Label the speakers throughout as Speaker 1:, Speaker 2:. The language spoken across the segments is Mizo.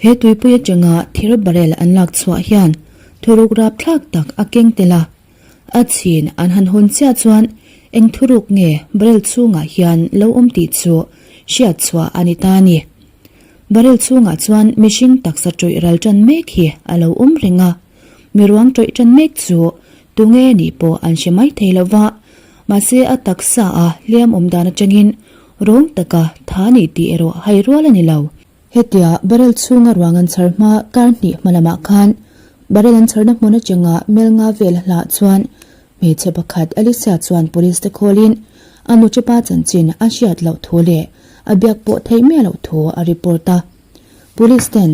Speaker 1: He tuipui atanga thir barrel an lak chhuah hian thuruk rapthlak tak a keng tel a. A chhin an han hawn chiah chuan eng thuruk nge barrel chhungah hian lo awm tih chu hriat chhuah a ni ta a ni. Barrel chhungah chuan mihring taksa tawih ral tan mek hi a lo awm reng a. Mi ruang tawih tan mek chu tunge nih pawh an hre mai thei lo va, mahse a taksa a hliam awm dan atangin rawng taka tha nih tih erawh hai rual a ni lo. Hetia barrel chhunga ruang an chhar hma kar hnih hma lamah khan barrel an chharna hmun atanga mel nga vel a hlah chuan hmeichhe pakhat Alicia chuan police te khawlin a nuṭipa chanchin a hriat loh thu leh a biak pawh theih miah loh thu a report a. Police ten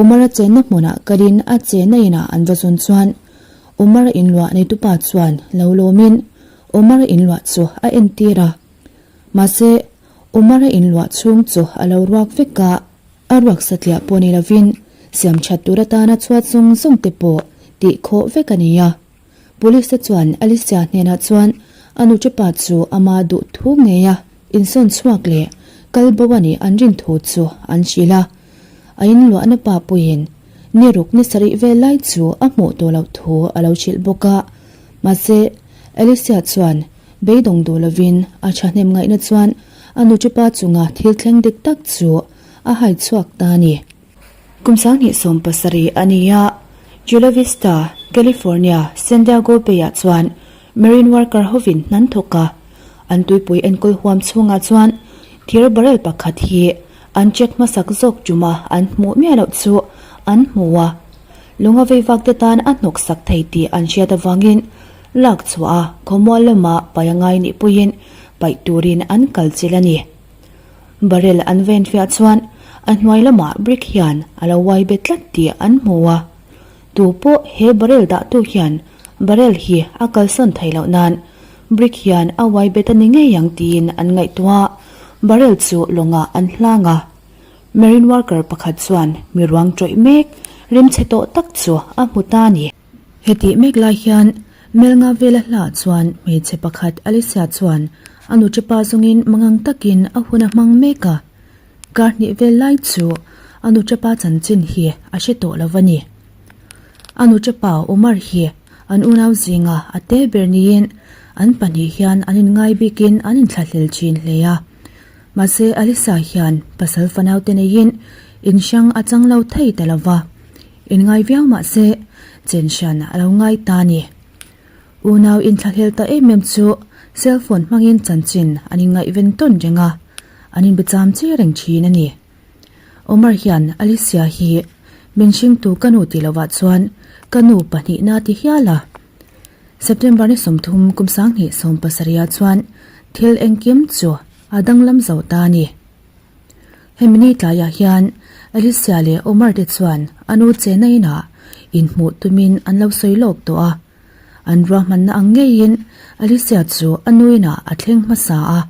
Speaker 1: Omar-a chenna hmunah kalin a chenna inah an va zawn chuan Omar-a inluah neitupa chuan lo lawmin Omar-a inluah chu a entir a. Mahse, Omar-a inluah chhung chu a lo ruak vek a, a ruak satliah pawh ni lovin siam that tur atana chhuat zawng zawng te pawh tih khawh vek a ni a. Police te chuan Alicia hnenah chuan a nuṭipa chu ama duh thu ngei a insawn chhuak leh kal bo a nih an rin thu chu an hrilh a. A inluahna pa puiin ni ruk ni sarih vel lai chu a hmuh tawh loh thu a lo hrilh bawk a. Mahse, Alicia chuan Beidawng duh lovin a thahnem ngaihna chuan a nuṭipa chunga thil thleng dik tak chu a hai chhuak ta a ni. Kum 2017 a ni a, Chula Vista, California, San Diego Bay-ah chuan Marine worker hovin hnan thawk a, an tuipui enkawl huam chhungah chuan thir barrel pakhat hi an check hmasak zawk ṭuma an hmuh miah loh chu an hmu a, lunga veivak te tan a hnawksak thei tih an hriat avangin Lak chhuah a, khawmual lama paih a ngai nih puiin paih turin an kal chilh a ni. Barrel an ven fiah chuan a hnuai lamah brick hian a lo uai bet tlat tih an hmu a. Tu pawh he barrel dahtu hian barrel hi a kalsawn theih loh nan brick hian a uai bet a ni ngei ang tiin an ngaihtuah a, barrel chu lawngah an hlang a. Marine worker pakhat chuan mi ruang tawih mek rimchhe tawh tak chu a hmu ta a ni. Hetih mek lai hian Melnga vela hla chuan hmeichhe pakhat Alicia chuan a nuṭipa zawngin mangang takin a hun a hmang mek a. Kar hnih vel lai chu a nuṭipa chanchin hi a hre tawh lo a ni. A nuṭipa Omar hi an unau zinga a te ber niin an pahnih hian an inngai bikin an inthlahlel thin hle a. Mahse Alicia hian pasal fanaute neiin inhrang a chang lo thei ta lo va. Inngai viau mah se, chen hran a lo ngai ta a ni. Unau inthlahlel ta em em chu cell phone hmangin chanchin an inngaihven tawn reng a, an inbicham che reng thin a ni. Omar hian Alicia hi min hringtu ka nu tih lovah chuan ka nu pahnihna ti hial a. September ni 30 kum 2017 ah chuan thil engkim chu a danglam zo ta a ni. Hemi ni tlaiah hian Alicia leh Omar te chuan a nu chena inah inhmuh tumin an lo sawi lawk tawh a. An ruahmanna ang ngeiin Alicia chu a nu inah a thleng hmasa a,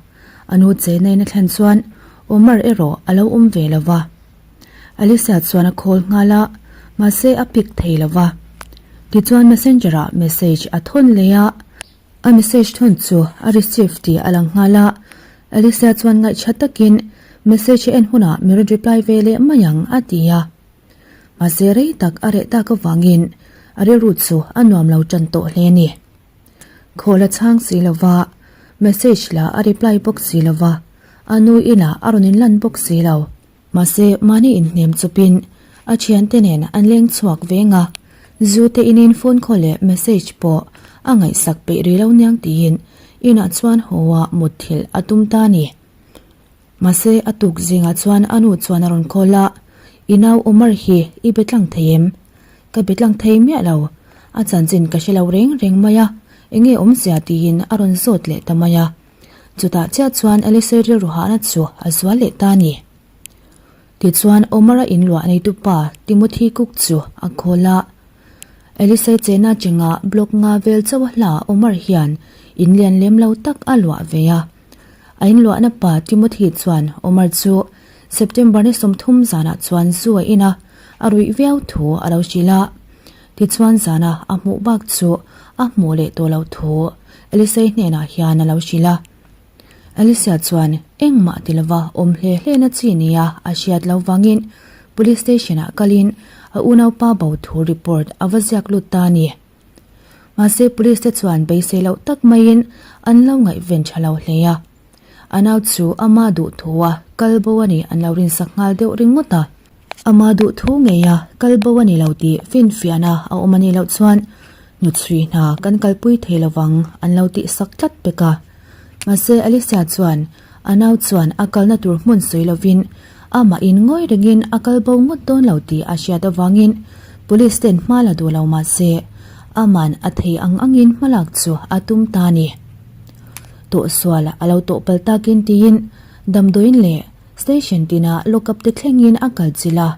Speaker 1: a nu chena in a thlen chuan Omar erawh a lo awm ve lo va. Alicia chuan a call nghal a, mahse a pick thei lo va. Tichuan messenger ah message a thawn leh a. A message thawn chu a receive tih a lang nghal a, Alicia chuan ngaihṭha takin message a en hunah mi rawn reply ve leh mai ang a ti a. Mahse rei tak a reh tak avangin a rilru chu a nuam lo ṭan tawh hle a ni. Call a chhang si lo va, message lah a reply bawk si lo va, a nu inah a rawn inlan bawk si lo. Mahse, mahni inhnem chawpin a thiante nen an leng chhuak veng a, zu te inin phone call leh message pawh a ngaihsak peih rih lo niang tiin inah chuan haw a mutthilh a tum ta a ni. Mahse, a tuk zingah chuan a nu chuan a rawn call a, I nau Omar hi i be tlang thei em? Ka be tlang thei miah lo, a chanchin ka hre lo reng reng mai a, enge awmzia tiin a rawn zawt leh ta mai a. Chutah chiah chuan Alice rilru hahna chu a zual leh ta a ni. Tichuan Omar-a inluah neitupa Timothy Cook chu a call a. Alice chena chenga block nga vel chauh a hla Omar hian in lian lem lo tak a luah ve a. A inluahna pa Timothy chuan Omar chu September ni 30 zanah chuan zu a in a, a ruih viau thu a lo hrilh a. Tichuan zana a hmuh bak chu a hmuh leh tawh loh thu Elisei hnenah hian a lo hrilh a. Elisia chuan engmah ti lova awm hle hle na chi nia a hriat loh vangin Police Station-ah kalin a unaupa bo thu report a va ziak lut ta a ni. Mahse Police te chuan beisei loh tak maiin an lo ngaihven tha lo hle a. A nau chu ama duh thua kal bo a nih an lo rinsak nghal deuh ringawt a. Ama duh thu ngeia kal bo a ni lo tih finfiahna a awm a nih loh chuan hnuchhui hna kan kalpui thei lovang an lo tihsak tlat pek a. Mahse Alicia chuan a nau chuan a kalna tur hmun sawi lovin amahin ngawi rengin a kal bo ngawt dawn lo tih a hriat avangin Police ten hma la duh lo mahse aman a thei ang angin hmalak chu a tum ta a ni. Tawhsual a lo tawh pal takin tiin damdawiin leh Station tinah lockup te thlengin a kal chilh a,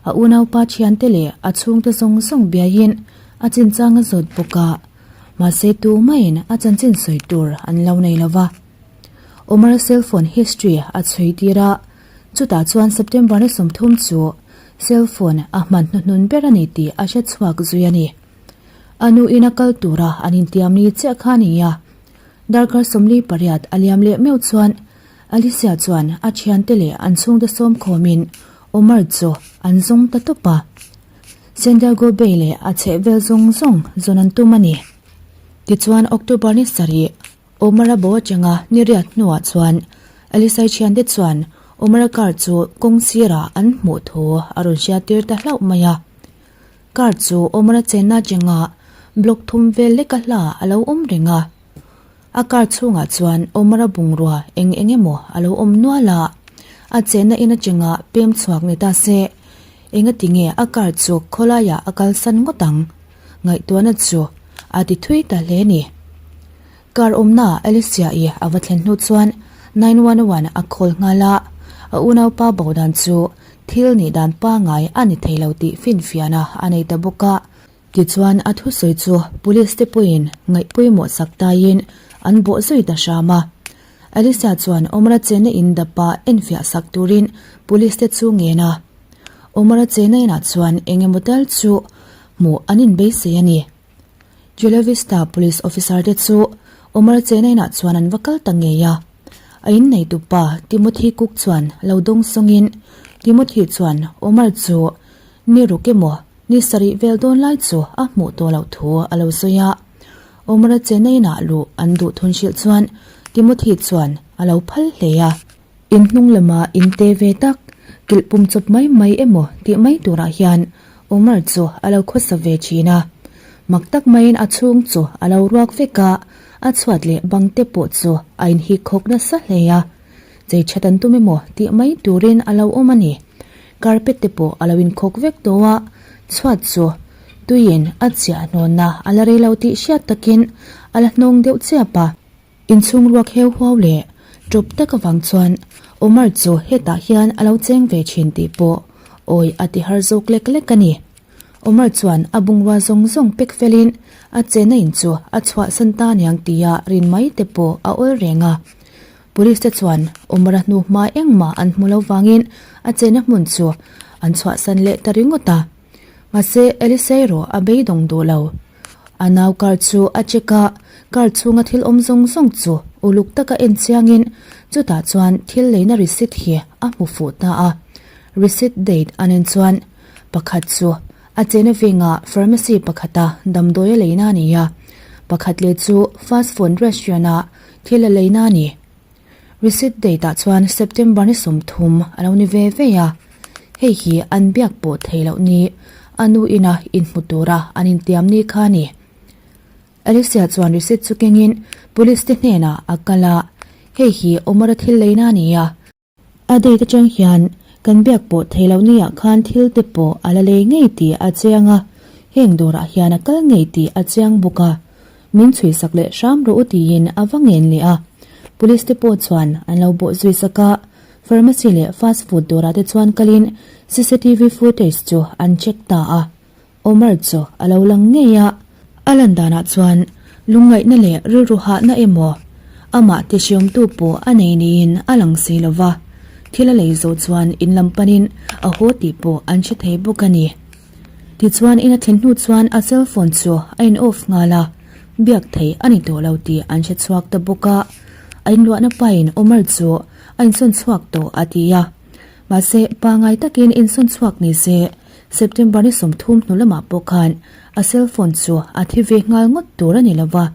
Speaker 1: a unaupa thiante leh a chhungte zawng zawng biaiin a chinchang a zawt bawk a, mahse tumaiin a chanchin sawi tur an lo nei lo va. Omar cellphone history a chhui tir a, chutah chuan September ni 30 chu cellphone a hman hnuhnun ber a ni tih a hre chhuak zui a ni. A nuin a kal tura an intiam ni chiah kha a ni a, darkar 48 a liam leh meuh chuan Alicia chuan a thiante leh an chhungte sawm khawmin Omar chu an zawng ta tawp a. San Diego Bay leh a chhehvel zawng zawng zawn an tum a ni. Tichuan October ni sarih, Omar-a bo atanga ni riat hnuah chuan Alicia-i thiante chuan Omar-a car chu kawng sirah an hmuh thu a rawn hriattir ta hlauh mai a. Car chu Omar-a chenna atanga block thum vel leka hla a lo awm reng a. A car chhungah chuan Omar-a bungrua eng eng emaw a lo awm nual a, a chenna in atanga pem chhuak ni ta se, engati nge a car chu khawlaiah a kalsan ngawt ang? Ngaihtuahna chu a ti thui ta hle ni. Car awmnaah Alicia-i a va thlen hnu chuan 911 a call nghal a, a unaupa bo dan chu thil nih dan pangai a ni thei lo tih finfiahna a nei ta bawk a. Tichuan a thusawi chu police te pawhin ngaih pawimawh sak taiin an bawh zui ta hram a. Alicia chuan Omar-a chenna in dapa enfiah sak turin police te chu ngen a. Omar-a chenna inah chuan eng emaw tal chu hmuh an inbeisei a ni. Chula Vista police officer te chu Omar-a chenna inah chuan an va kal ta ngei a. A inneitupa Timothy Cook chuan lo dawng sawngin Timothy chuan Omar chu Ni ruk emaw, ni sarih vel dawn lai chu a hmuh tawh loh thu a lo sawi a. Omar-a chenna inah luh an duh thun hrilh chuan Timothy chuan a lo phal hle a. In hnung lama in te ve tak, kilh pum chawp mai mai emaw tih mai turah hian Omar chu a lo khawsa ve thin a. Mak tak maiin a chhung chu a lo ruak vek a, a chhuat leh bang te pawh chu a inhik khawk nasa hle a. Chei that an tum emaw tih mai turin a lo awm a ni. Carpet te pawh a lo inkhawk vek tawh a, chhuat chu tuiin a chiah hnawnna a la rei lo tih hriat takin a la hnawng deuh chiap a. Inchhung ruak heu huau leh tawp tak avang chuan Omar chu hetah hian a lo cheng ve thin tih pawh awi a ti har zawk lek lek a ni. Omar chuan a bungrua zawng zawng pek felin a chenna in chu a chhuahsan ta aniang tia rin mai te pawh a awl reng a. Police te chuan Omar-a hnu hma engmah an hmu lo vangin a chenna hmun chu an chhuahsan leh ta ringawt a. Mahse, Elisa erawh a beidawng duh lo. A nau car chu a check a, car chhunga thil awm zawng zawng chu uluk taka en chiangin chutah chuan thil leina receipt hi a hmu fuh ta a. Receipt date a nen chuan pakhat chu a chenna vengah pharmacy pakhata damdawi a leina a ni a, pakhat leh chu fast food restaurant-ah Thil a leina a ni. Receipt date ah chuan September ni 30 a lo ni ve ve a. Hei hi an biak pawh thei loh ni, a nu ina inhmu tura an intiam ni kha a ni. Alicia chuan receipt chu kengin police te hnenah a kal a, hei hi Omar-a thil leina a ni a. A date atang hian kan biak pawh thei loh ni ah khan thil te pawh a la lei ngei tih a chiang a, heng dawrah hian a kal ngei tih a chiang bawk a, min chhui sak leh hram rawh u tiin a va ngen leh a. Police te pawh chuan an lo bawh zui sak a, pharmacy leh fast food dawrah te chuan kalin cctv footage chu an check ta a. Omar chu a lo lang ngei a, a lan danah chuan lungngaihna leh rilru hahna emaw amah tihriawmtu pawh a nei niin a lang si lo va, thil a lei zawh chuan in lam panin a haw tih pawh an hre thei bawk a ni. Tichuan in a thlen hnu chuan a cell phone chu a in off nghal a, biak theih a ni tawh lo tih an hre chhuak ta bawk a, a inluahna pain Omar chu a insawn chhuak tawh a ti a. Mahse, pangai takin insawn chhuak ni se, September ni 30 hnu lamah pawh khan a cell phone chu a thi ve nghal ngawt tur a ni lo va,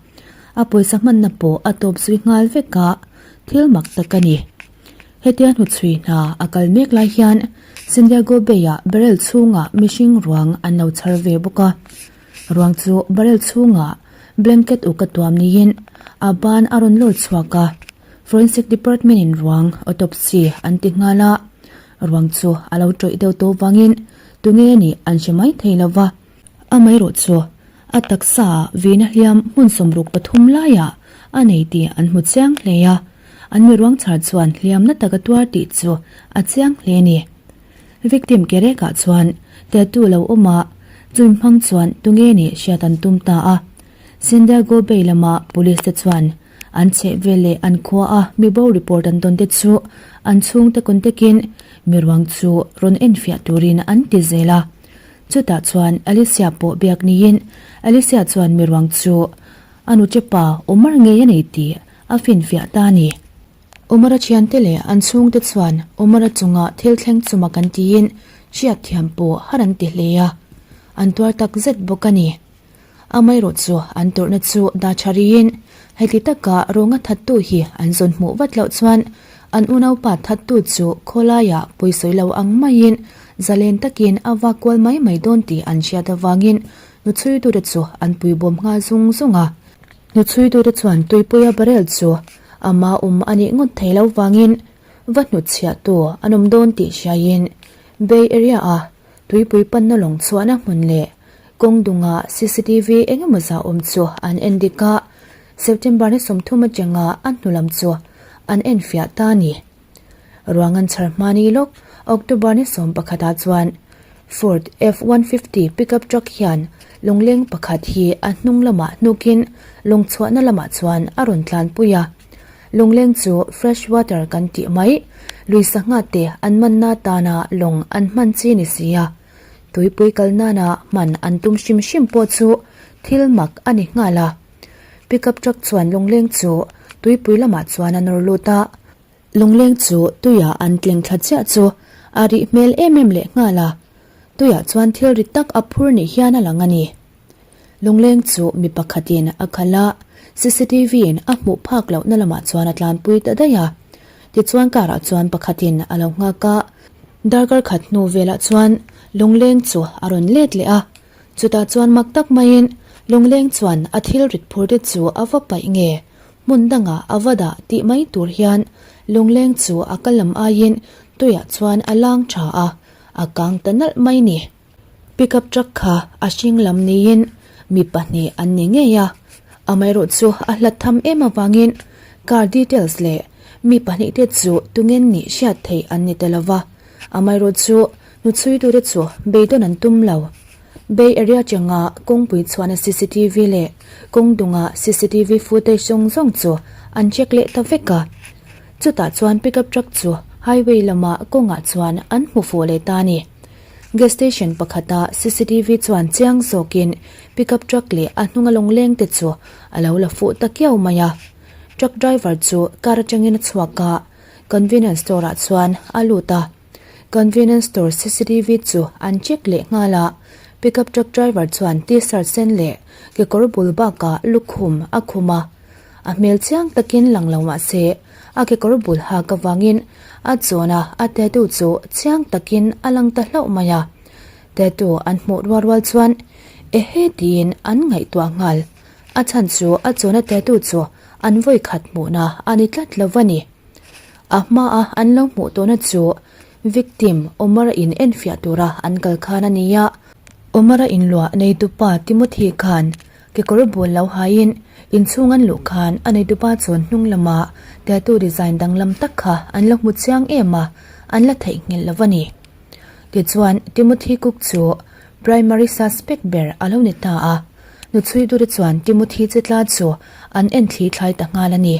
Speaker 1: a pawisa hmanna pawh a tawp zui nghal vek a, thil mak tak a ni. Hetia hnuchhui hna a kal mek lai hian San Diego Bay-ah barrel chhungah mihring ruang an lo chhar ve bawk a. Ruang chu barrel chhungah blanket uk a tuam niin a ban a rawn lawr chhuak a. Forensic Department in ruang autopsy an ti nghal a, ruang chu a lo tawih deuh tawh vangin tunge a nih an hre mai thei lo va. Amaherawh chu a taksa ah vina hliam hmun 63 laiah a nei tih an hmu chiang hle a, an mi ruang chhar chuan hliam na tak a tuar tih chu a chiang hle a ni. Victim ke rekah chuan tattoo lo awm a, chumi hmang chuan tunge nih hriat an tum ta a. San Diego Bay lama police te chuan an chheh vel leh an khua a mibo report an dawn te chu an chhungte contact in mi ruang chu rawn enfiah turin an ti zel a. Chutah chuan Alicia pawh biak niin Alicia chuan mi ruang chu a nute pa Omar ngei a nei tih a finfiah ta a ni. Omar-a thiante leh an chhungte chuan Omar-a chunga thil thleng chuma kan tiin hriatthiam pawh har an ti hle a, an tuar tak zet bawk a ni. Amaherawh chu an tawrhna chu dah tha riin heti taka rawnga thattu hi an zawn hmuh vat loh chuan an unaupa thattu chu khawlaiah pawisawi lo ang maiin zalen takin a vak kual mai mai dawn tih an hriat avangin hnuchhuitute chu an puibawm nghal zung zung a. Hnuchhuitute chuan tuipuia barrel chu ama awm a nih ngawt thei lo vangin va hnutchhiahtu an awm dawn tih hriaiin Bay Area-a tuipui panna lawng chhuahna hmun leh kawng dunga cctv eng emaw zah awm chu an en dik a, September ni 30 atanga a hnu lam chu an enfiah ta a ni. Ruang an chhar hma ni lawk October ni 11 ah chuan Ford F-150 pickup truck hian lawngleng pakhat hi a hnung lamah hnukin lawng chhuahna lamah chuan a rawn tlanpui a. Lawngleng chu fresh water kan tih mai, lui sangha te an manna atana lawng an hman chi ni si a. Tuipui kal nana hman an tum hrim hrim pawh chu thil mak a ni nghal a. Pickup truck chuan lawngleng chu tuipui lamah chuan a nawr lut a. Lawngleng chu tuiah an tleng thla chiah chu a rih hmel em em leh nghal a. Tuiah chuan thil ri tak a phur ni hian a lang a ni. Lawngleng chu mi pakhatin a khalh a, cctv in a hmuh phak lohna lamah chuan a tlanpui ta daih a. Tichuan car ah chuan pakhatin a lo nghak a, darkar khat hnu velah chuan lawngleng chu a rawn let leh a. Chutah chuan mak tak maiin lawngleng chuan a thil rit phur te chu a va paih nge, hmun dangah a va dah tih mai tur hian lawngleng chu a kal lam aiin tuiah chuan a lang tha a, a kang ta nalh mai ni. Pickup truck kha a hring lam niin mi pahnih an ni ngei a, amaherawh chu a hlat tham em avangin car details leh mi pahnih te chu tungen nih hriat theih an ni ta lova, amaherawh chu hnuchhuitute chu beidawn an tum lo. Bay Area changa kawngpui chhuahna cctv leh kawng dunga cctv footage zawng zawng chu an check leh ta vek a, chutah chuan pickup truck chu highway lama kawngah chuan an hmu fuh leh ta a ni. Gas station pakhata cctv chuan chiang zawkin pickup truck leh a hnunga lawngleng te chu a lo la fuh ta kiau mai a. Truck driver chu car atangin a chhuak a, convenience store ah chuan a lut a. Convenience store cctv chu an check leh nghal a, pickup truck driver chuan t-shirt sen leh kekawr bul bakah lukhum a khum a. A hmel chiang takin lang lo mah se, a kekawr bul hak avangin a chawn a, a tattoo chu chiang takin a lang ta hlauh mai a. Tattoo an hmuh rual rual chuan ehe tiin an ngaihtuah nghal. A chhan chu a chawn a tattoo chu an vawi khat hmuhna a ni tlat lo va ni. A hmaa an lo hmuh tawhna chu victim Omar-a in enfiah tura an kal khan a ni a. Omar-a inluah neitupa Timothy khan Kekawr bul lo haiin inchhung an luh khan a neitupa chuan hnung lama tattoo design danglam tak kha an la hmu chiang em a, an la theihnghilh lo a ni. Tichuan, Timothy Cook chu primary suspect ber a lo ni ta a, nuchhuitute chuan Timothy chetla chu an en thli thlai ta nghal a ni.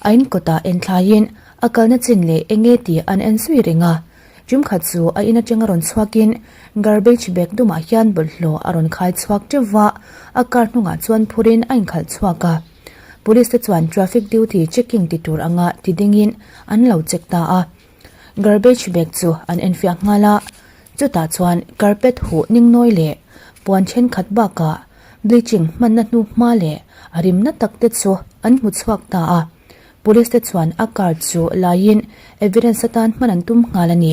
Speaker 1: A inkawtah en thlaiin a kalna chin leh enge tih an en zui reng a. Ṭumkhat chu a in aṭanga rawn chhuakin garbage bag dumah hian bawlhhlawh a rawn khai chhuak ṭeuh va, a car hnungah chuan phurin a inkhalh chhuak a. Police te chuan traffic duty checking ti tur anga ti dingin an lo check ta a. Garbage bag chu an enfiah nghal a, chutah chuan carpet huh ningnawi leh puan thenkhat bakah bleaching hmanna hnu hma leh a rimna tak te chu an hmu chhuak ta a. Police te chuan a car chu laiin evidence atan hman an tum nghal a ni.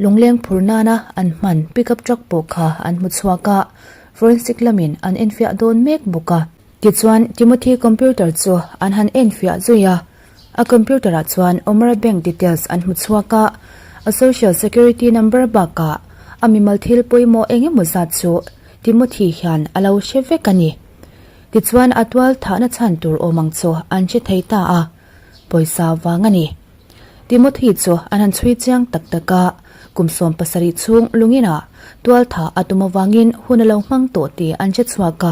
Speaker 1: Lungleng phur nana an hman pickup truck pawh kha an hmu chhuak a, forensic lamin an enfiah dawn mek bawk a. Tichuan Timothy computer chu an han enfiah zui a, a computer ah chuan Omara bank details an hmu chhuak a, a social security number bakah a mimal thil pawimawh eng emaw zat chu Timothy hian a lo hre vek a ni. Tichuan a tual thahna chhan tur awm ang chu an hre thei ta a, pawisa vang a ni. Timothy chu an han chhui chiang tak tak a, kum 70 chhung lungin ah tual thah a tum avangin hun a lo hmang tawh tih an hre chhuak a.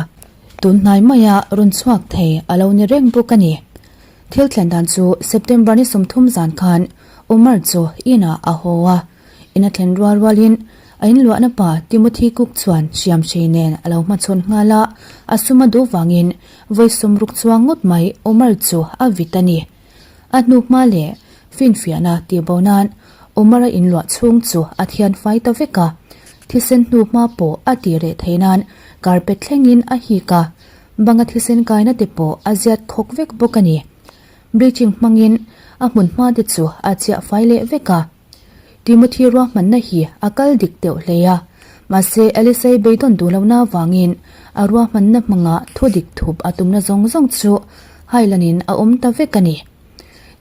Speaker 1: Tun hnai maia rawn chhuak thei a lo ni reng bawk a ni. Thil thlen dan chu September ni 30 zan khan Umar chu inah a haw a, in a thlen rual rualin a inluahna pa Timothy Cook chuan hriamhrei nen a lo hmachhawn nghal a, a sum a duh vangin vawi sawmruk chuang ngawt mai Umar chu a vit a ni. A hnu hma leh finfiahna tihbo nan Umar a inluah chhung chu a thian fai ta vek a, thisen hnu hma pawh a tih reh theih nan carpet thlengin a hik a, banga thisen kaina te pawh a ziat khawk vek bawk a ni. Bleaching hmangin a hmun hma te chu a chiah fai leh vek a. Timothy ruahmanna hi a kal dik deuh hle a, mahse Elisei beidawn duh lohna avangin a ruahmanna hmanga thu dik thup a tumna zawng zawng chu hailanin a awm ta vek a ni.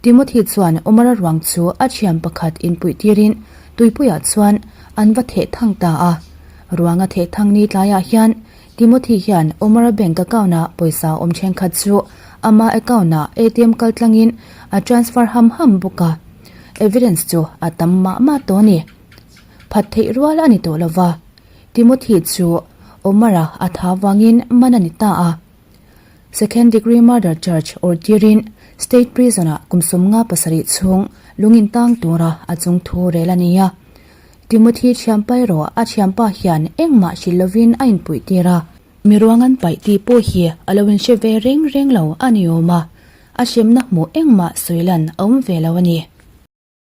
Speaker 1: Timothy chuan Omara ruang chu a thian pakhat inpuih tirin tuipuiah chuan an va theh thang ta a. Ruanga theh thang ni tlaiah hian Timothy hian Omara bank account-ah pawisa awm thenkhat chu ama account-ah ATM kaltlangin a transfer ham ham bawk a. Evidence chu a tam mah mah tawh a ni. Phat theih rual a ni tawh lo va, Timothy chu Omar-a a tha vangin man a ni ta a. Second degree murder charge awrh tirin state prison-ah kum 57 chhung lungin tang tura a chung thu rel a ni a. Timothy thianpa erawh a thianpa hian engmah hrilh lovin a inpuih tir a. Mi ruang an paih tih pawh hi a lo inhre ve reng reng lo a ni awm a, a hremna hmuh engmah sawi lan a awm ve lo a ni.